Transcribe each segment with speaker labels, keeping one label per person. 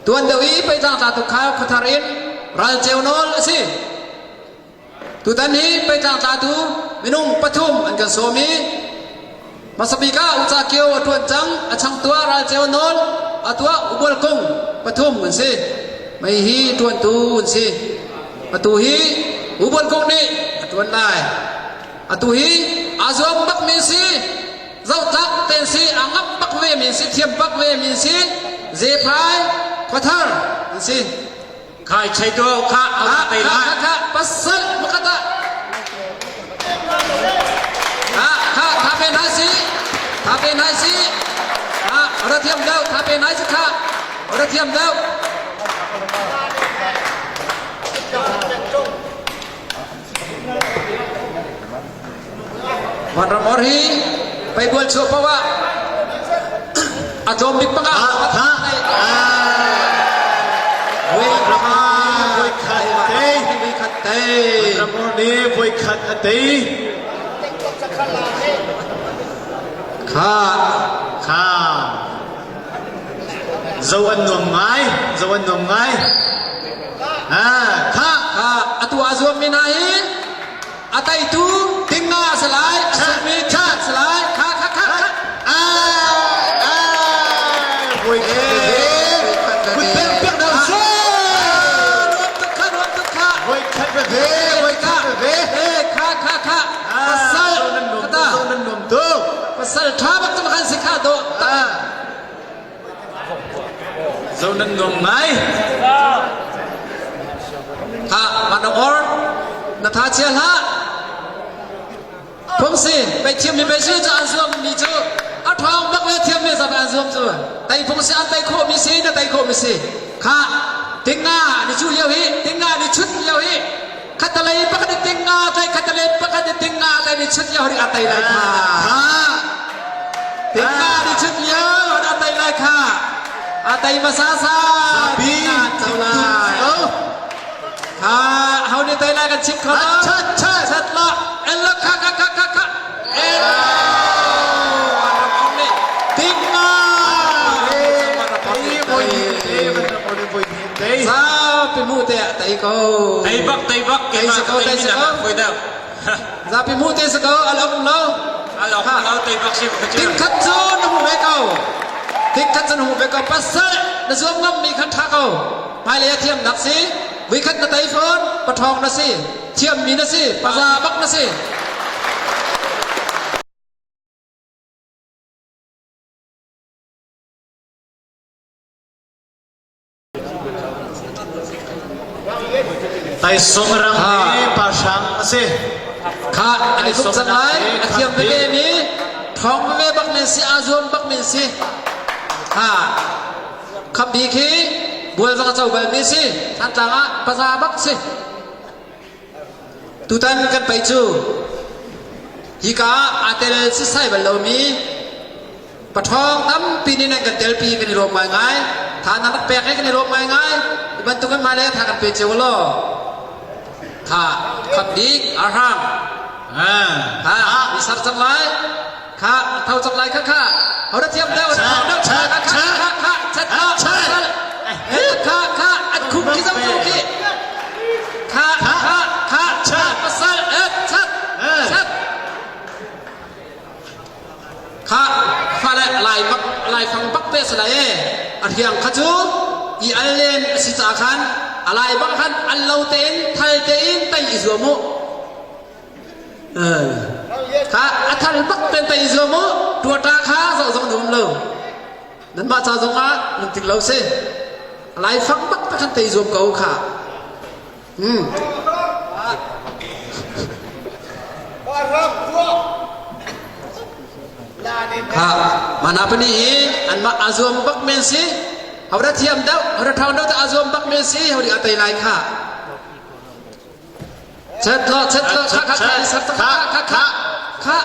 Speaker 1: Tuan deuh i peitlang tlatu kha khuathar in ralceu nawl a si. Tutan hi peitlang tlatu minung pathum an kan sawm i hmasabik ah Uca Kio a ṭuan cang, a changtu ah ralceu nawl, a tuah Ubual Kung pathum an si. Mei hi ṭuantu an si. Atu hi Ubual Kung nih a ṭuan lai. Atu hi aa zuam bakmi si. Zohtlak ten si a ngamh bak ve mi si thiam bak ve mi si zephai khuathar an si.
Speaker 2: Khai chei tu kha a tei lai.
Speaker 1: Kha kha pasal makata. Kha kha tha pe nai si. Tha pe nai si. Ha ora thiam deuh tha pe nai si kha. Ora thiam deuh. Vanram or hi Bible chuah paoh ah a tlawm bik panga
Speaker 3: Voi khat te.
Speaker 1: Voi khat te.
Speaker 3: Vanram or nih voi khat a tei.
Speaker 1: Kha.
Speaker 3: Kha. Zo an nuam ngai. Zo an nuam ngai. Ha. Kha.
Speaker 1: Kha. Atu a zuam mi hna hi A teitu tinga a si lai, a sungmi ṭhat a si lai. Kha kha kha kha.
Speaker 3: Voi khat ve. Kut beng piak hna usih.
Speaker 1: Nuam tuk kha, nuam tuk kha.
Speaker 3: Voi khat ve, voi khat ve.
Speaker 1: Kha kha kha. Pasal kata.
Speaker 3: Nan nuam tuk.
Speaker 1: Pasal ṭha bak cu kan si kha dawh.
Speaker 3: Zo nan nuam ngai.
Speaker 1: Ha, man or na tha chia hlah. Phung si, pei thiam mi pei si cu an zuam mi cu a ṭhawng bak le thiam mi zat an zuam cu. Tai phung si an tai khawh mi si na tai khawh mi si. Kha tinga ni chu lio hi, tinga ni chut lio hi. Khatalei pakhat in tinga tlai khatalei pakhat in tinga tlai ni chut lio hari a tai lai kha. Tinga ni chut lio a tai lai kha. A tai masa sa.
Speaker 3: Zapi
Speaker 1: co lai. Kha hau ni tai lai kan chim kho lo.
Speaker 3: Chat chat.
Speaker 1: Chat la. En la kha kha kha kha kha. En. Tinga. Zapi mu te a tei ko.
Speaker 2: Tei bak tei bak
Speaker 1: Tei si ko tei si ko. Zapi mu te si ko al om lo.
Speaker 2: Al om lo tei bak si ko.
Speaker 1: Ting khat cu na hmu ve ko. Ting khat cu na hmu ve ko. Pasal na zuam ngam mi khan tha ko. Hmailei a thiam nak si. Vui khat na tei fawn pathawng na si. Thiam mi na si. Paza bak na si.
Speaker 3: Taisawm ram hi pa hrang a si.
Speaker 1: Kha an i tuk cang lai. A thiam veve mi, ṭhawng veve bak men si, aa zuam bak men si. Ha. Khambi khi bual zong a co bal mi si. Thantlang ah paza bak si. Tutan kan pei cu hika ah aa tel sisai bal lomi paṭhawng tampi nih nan kan telpi kan i lawm ngaingai. Tha nan rak pek i kan i lawm ngaingai. Hi bantukin hmailei ah tha kan pe cio law. Tha khat bik arhang. Ha mi sar cang lai. Kha tho cang lai kha kha. Ho da thiam deuh kha kha kha kha kha chat kha kha kha at khuk ki zong zong ki. Kha kha kha chat pasal et chat chat. Kha fale lai bak lai fang bak te si lai e. A hriang kha cu i al len a si ca khan a lai bang khan al lo tein thal tein tai i zuam u. Kha a thal bak ten tai i zuam u. Tuata kha zoh zong nuam lo. Nanmah ca zong ah nan ting lo si. A lai fang bak te khan tai zuam ko kha. Hmm. Kha mana pani hi anmah azuam bak men si. Hawda thiam deuh, hawda ṭhawng deuh ta azuam bak men si, hawdi a tei lai kha. Chet lo, chet lo, kha kha kha, kha kha kha kha.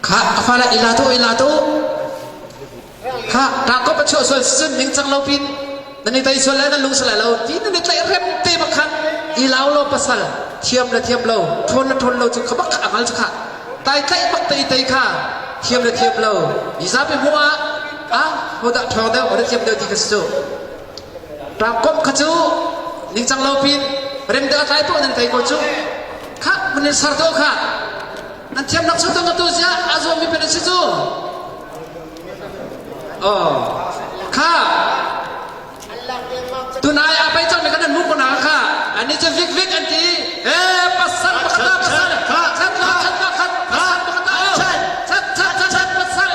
Speaker 1: Kha a fale ila tu ila tu. Kha ta ko pa chuah sual sun ning cang lo pin. Nan i tei sual le nan lung si lai lo ti nan i tlaih rem te bak khan i lau lo pasal thiam le thiam lo ṭhawn le ṭhawn lo cu kha bak a ngal cu kha tai tlaih bak te i tei kha thiam le thiam lo mi zapi hmuh ah ah hodah ṭhawng deuh hodah thiam deuh ti kha si cu ṭangkomh kha cu ningcang lo pin rem deuh a tlai poh nan tei ko cu kha mun in sar to kha nan thiamnak chung tu zia a zuam mi pen si cu Oh. Kha. Tunai a pai cang mi kan mu ko na kha. Ani chu vik vik an ti. Eh pasal pakata pasal. Khat la khat la khat. Pasal pakata. Chat chat chat chat pasal.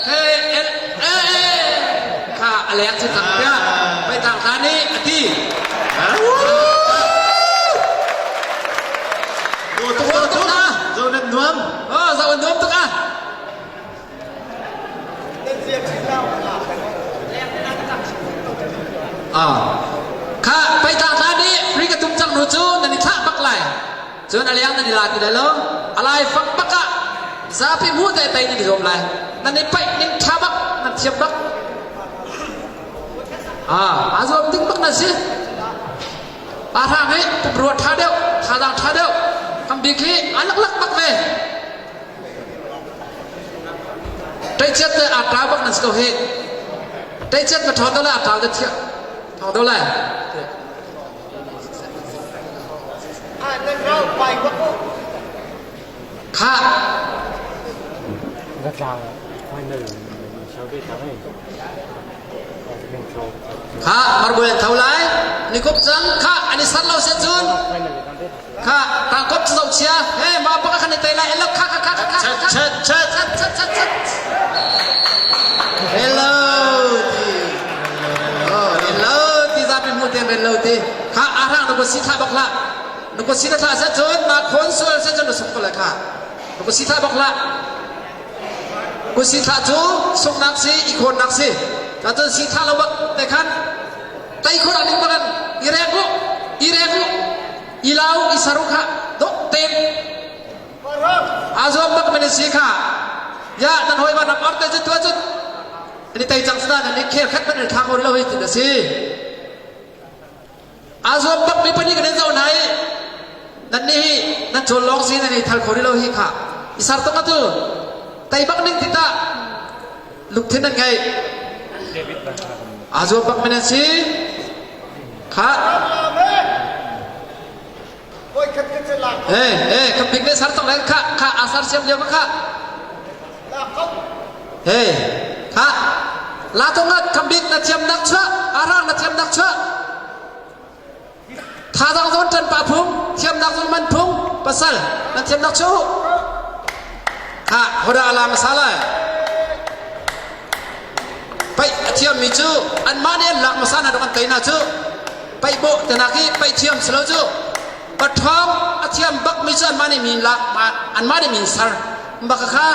Speaker 1: He el eh kha alek chu tak pia. Pai tang ta ni ati.
Speaker 3: Do tuk do tuk. Zo nan nuam.
Speaker 1: Oh, zo nan nuam tuk ah. Kha peitlang hla nih ri ka tum cang hnu cu nan i thlah bak lai. Cun a leng nan i la ti lai lo. A lai fak bak ah zapi hmuh te tei nan i zuam lai. Nan i paih ning ṭha bak, nan thiam bak. Ah, aa zuam ding bak na si. Pa hrang hi pumrua ṭha deuh, thazaang ṭha deuh. Kam bik hi a laklak bak ve. Teichiat te aa ṭau bak nan si ko hih. Teichiat na ṭhawn do lai aa ṭau te thiah. Thawng do lai. Kha. Kha marbul an tho lai. Ni kup cang kha an i sar lo se cun. Kha tangkop cu zohchia he mah bak khan i tei lai elok kha kha kha kha kha
Speaker 3: Chat chat
Speaker 1: chat chat chat chat hello ti oh hello ti zapi mu te hello ti kha arang na ko si thla bak la na ko si na thla sa cun ma khon sual sa cun na suk ko lai kha na ko si thla bak la ko si thla cu sungnak si i khawnnak si ka cun si thla lo bak te khan Tai khur aning bagan i rek u i rek u i lau i saru kha dok ten azuam bak men si kha ya nan hoi ban ram te chu tua chu ni tai chang sa nan ni khel khat ban tha ko lo hi ti si azuam bak mi pani kan zo nai nan ni hi nan chol long si nan ni thal khori lo hi kha i sar to tu tai bak ning ti ta lungthin nan ngei aa zuam bak men an si kha eh eh kam bik ne sar tong le kha kha asar siam lio kha eh kha la tong ngat kam bik na thiam nak chua arang na thiam nak chua Thazang zawn ṭan pa phung, thiamnak zawn man phung, pasal nan thiamnak chu. Ha, hoda ala masa lai. Paih a thiammi cu anmah nih an lak hmasa hna dok an tei hna cu. Paih bawh tenak i paih thiam si lo cu. Paṭhawng a thiam bakmi cu anmah nih min lak, anmah nih min ser. Bak kha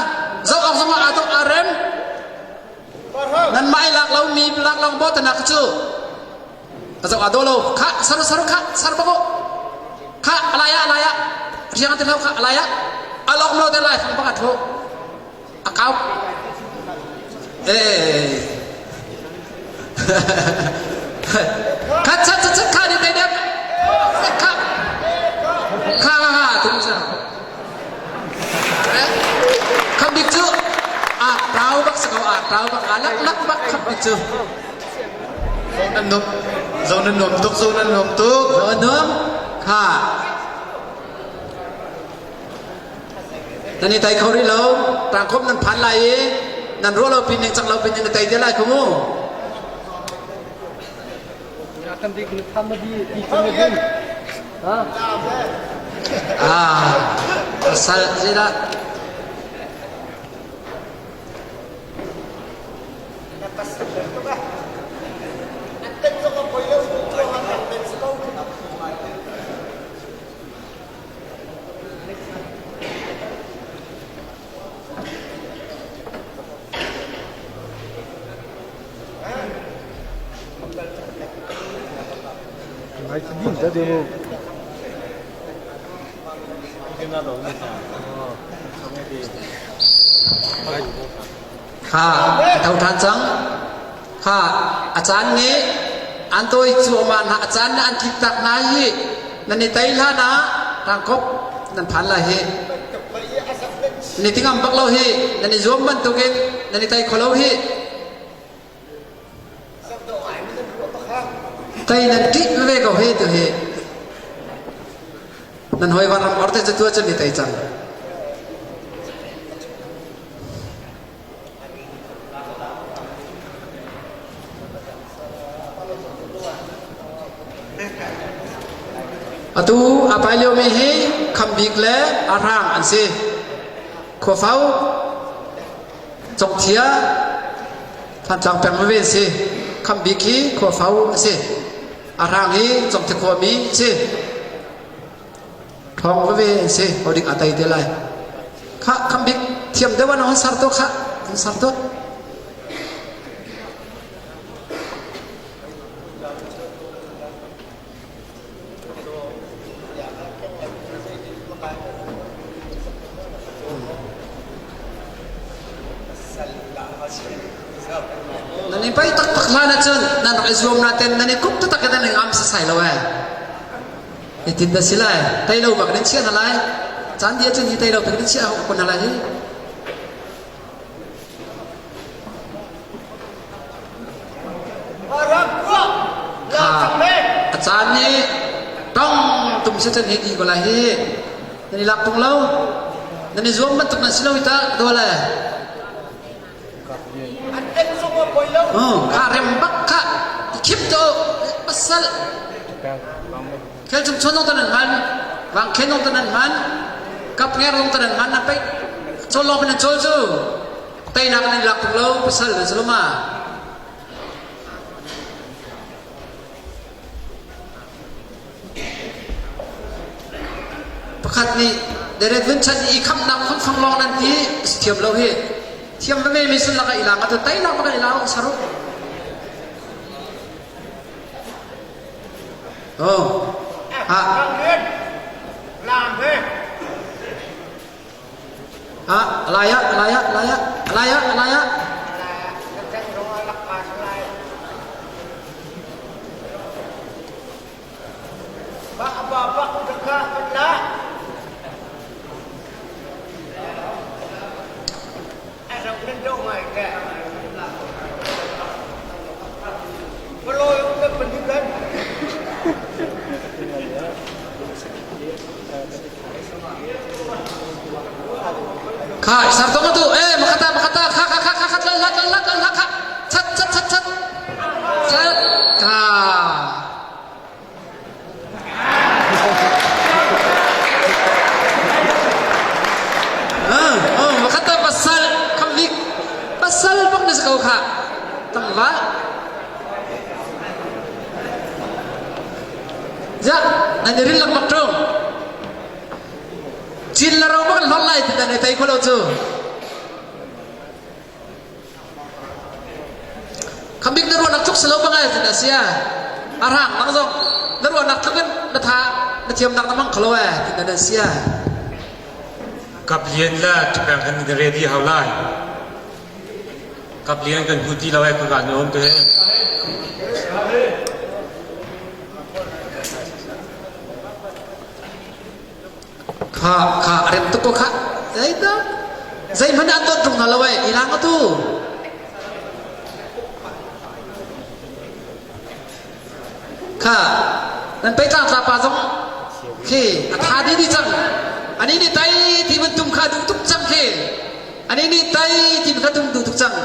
Speaker 1: zoh awk zongah aa dok aa rem. Nanmah i lak lomi lak lawng bawh tenak cu Ka zoh ah daw lo kha saru saru kha sar bak kha alai ah alai ah riang te lo kha alai ah alok lo te lai fang bak a tho a kau eh kha chat chat chat kha ni te dek kha kha kha tum sa kham bik cu a tau bak sa ko a tau bak a lak lak bak kham bik cu
Speaker 3: Nan nuam, zo nan nuam tuk, zo nan nuam tuk.
Speaker 1: Zo nuam, kha. Nan i tai kho rih lo, tangkhom nan phan lai i nan ruah lo pin ning cang lo pin nan i tai te lai khu mu. Ah, sal zeidah Kha a tho ṭhan cang. Kha a caan nih. An tawi cuahmah hna. A caan nih an tliktak hna hi. Nan i tei hlan ah tangkop nan phan lai hi. Nan i tingam bak lo hi. Nan i zuam bantukin nan i tei kho lo hi. Tei nan ṭih veve ko hi tu hi. Nan hoi van ram or te cu tu cun i tei cang. Atu a pai liomi hi Khambik le Arang an si. Khuafo, Congthia, Thantlang peng veve an si. Khambik hi Khuafo a si. Arang hi Congthia khuami a si. Ṭhawng veve an si. Hodik a tei te lai. Kha Khambik thiam deuh an hon sar to kha. An sar to. Nan i paih taktak hlan ahcun nan rak i zuam nain nan i kup taktak in nan i ngam sasai lo ee. Hitin dah si lai. Tei lo bak nan chiah hna lai. Caan di ahcun hi tei lo bak nan chiah ko hna lai hi. A caan nih tong tum si cun hi ti ko lai hi. Nan i lak tung lo. Nan i zuam bantuk nan si lo hi ta dua le. Kha rem bak kha khim to pasal Khel chung chon tan an hman wang khen tan an hman kap nger long tan an hman na pei chol lo nan chol cu teinak nan lak tuk lo pasal nan si ma Pakhat nih deret vun chan i khamnak fangfang lawng nan ti thiam lo hi thiam veve mi sun laka ilang atu teinak baka ilang saru Oh. Ha. Ha, alaya, alaya, alaya, alaya, alaya. Kha sartong atu eh makata makata kha kha kha kha kha tlal tlal tlal tlal kha chat chat chat chat chat kha Makata pasal khamik pasal bak na ko kha tangwa Ja nan i rin lak ṭung cin la ro bak hlon lai ti nan i tei kholo cu Khamik na ruahnak tluk si lo bangai tin a sia. A rang nang zong na ruahnak tluk in na tha na thiamnak na mang kholo eh tin an sia.
Speaker 2: Kap lian la ṭipeng kan in ready hau lai. Kap lian kan hu ti lo eh kan om te.
Speaker 1: Kha kha a rem tuk ko kha. Zeidah zeihmanh an dawt tung hna lo eh ilang atu. Kha nan pei tlang tla pa zong khi a tha di di cang. Ani nih tai ti ban tum kha duh tuk cang khi. Ani nih tai ti kha tum duh tuk cang.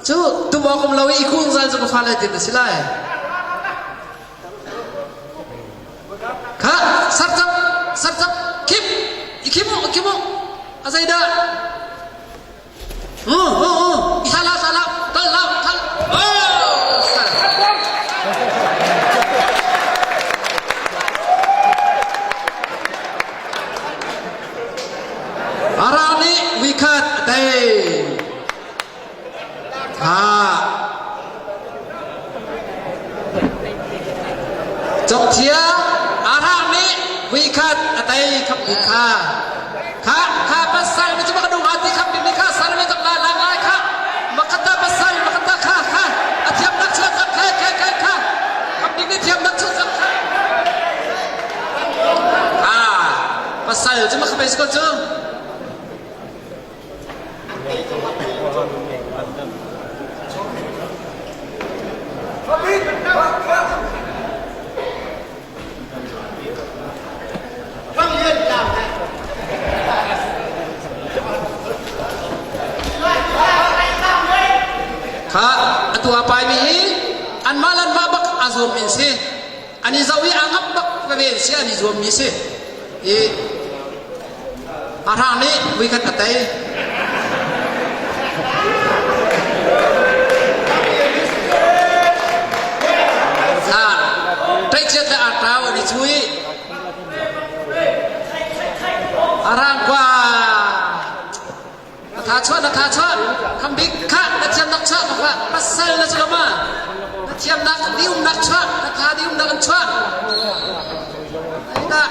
Speaker 1: Cu tum awk um lo i khung zal cu ka fa le tin a si lai. Kha sarcap sarcap khim i khim u khim u a zeidah u u u i thla la thla la tal la thal oh sar Ara nih wikhat a tei Congthia Arhang nih vuikhat a tei khap bik kha. Kha kha pasal mi cu maka dung ati khap bik kha sal mi cang la lang lai kha makata pasal makata kha kha a thiam nak chuak kha kha kha kha kha. Kha atu a paimi hi anmah le anmah bak aa zuammi an si. An i zoh i aa ngap bak veve an si, an i zuammi si. I a hrang nih vuikhat a tei. Tlaihchiat le artau an i cu i a rang kwa Na tha chuah, na tha chuah. Khambik kha na thiamnak chuah ka pasal na si lo ma? Na thiamnak diumnak chuah, na tha diumnak an chuah. Ai dah.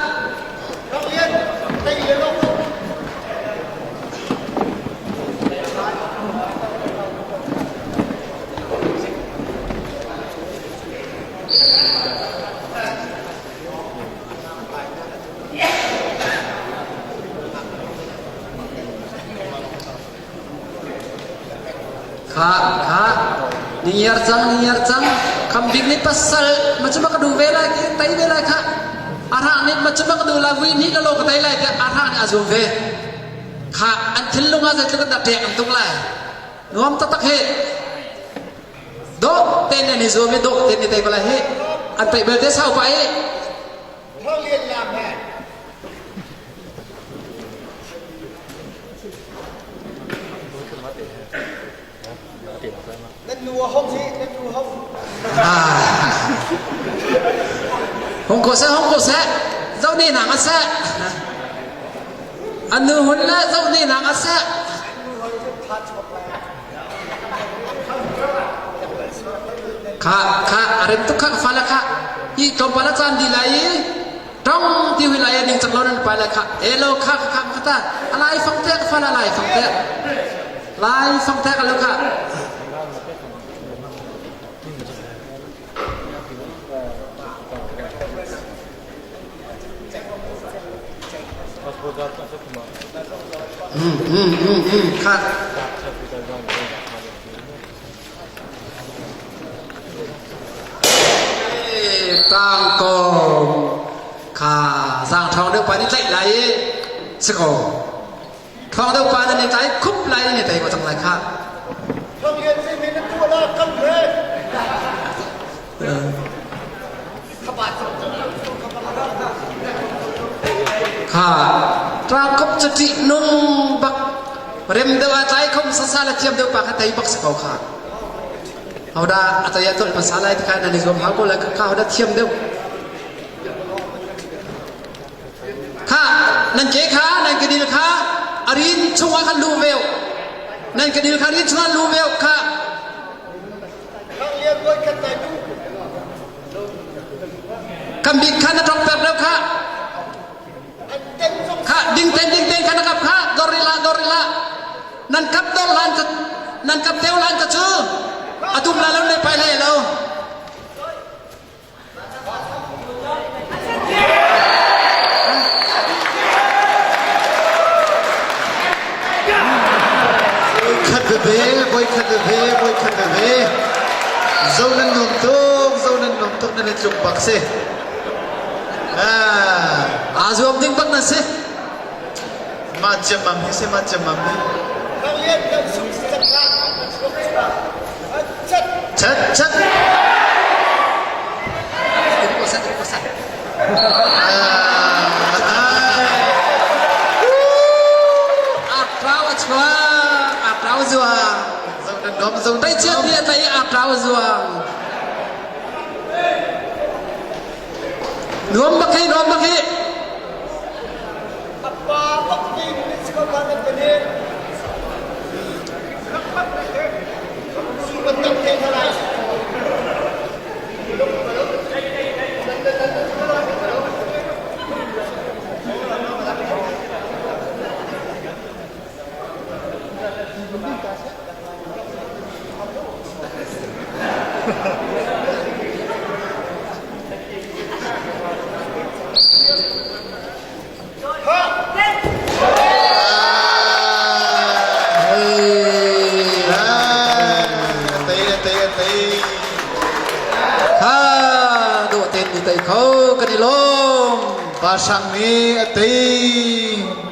Speaker 1: Kha kha ni ngiar cang ni ngiar cang khambik nih pasal ma cu ma ka duh ve lai ti tei ve lai kha arah nih ma cu ma ka duh lai vui nih ka lo ka tei lai tiah arah nih a zum ve kha an thinlung ah zeitluk in dah ṭek an tung lai nuam taktak hi dawh tein an i zuam i dawh tein i tei ko lai hi an peih belte sau pah i
Speaker 4: Nan nu a hong hi, nan nu hong.
Speaker 1: Hong ko seh, hong ko seh. Zo ne nang a seh. An nu hun le zo ne nang a seh. Kha kha a rem tuk kha ka fale kha. Hi tlawmpal a caan di lai i Tong ti hui lai ning cang lo nan pai lai kha elo kha kha kha kha ta alai fang te ka fala lai fang te lai fang te ka lo kha kha Tangkawm kha zaangṭhawng deuh pa nih tlaih lai i si ko. Ṭhawng deuh pa nan i tlai khup lai i tei ko cang lai kha.
Speaker 4: Thonglian si mi na tuah la kam he.
Speaker 1: Kha tlangkop cu ṭihnung bak rem deuh ah tlai khom sasa le thiam deuh pa kha tei bak si ko kha. Hodah a tei a tolh hmasa lai ti kha nan i zuam hau ko lai kha hodah thiam deuh. Kha nan ke kha nan kedil kha a rin chungah khan luh veu. Nan kedil kha rin chungah luh veu kha. Kan bik kha na ṭok pek deuh kha. Kha ding ten ding ten kha na kap kha dor rih hlah dor rih hlah. Nan kap dor lan ka nan kap deu lan ka cu a dum la lo ne pai lai lo.
Speaker 3: Voikhat veve, voikhat veve, voikhat veve. Zo nan nuam tuk, zo nan nuam tuk nan i tluk bak si. Ah.
Speaker 1: Aa zuam ding bak na si.
Speaker 3: Mah ciammam hi si, mah ciammam hi. Chat, chat.
Speaker 1: A zuang. Teichiat nih a tlaih i a tlau zuang. Nuam bak hi, nuam bak hi. Kha dawh tein ni tei kho kan i lawm.
Speaker 3: Pa Hrang nih a tei.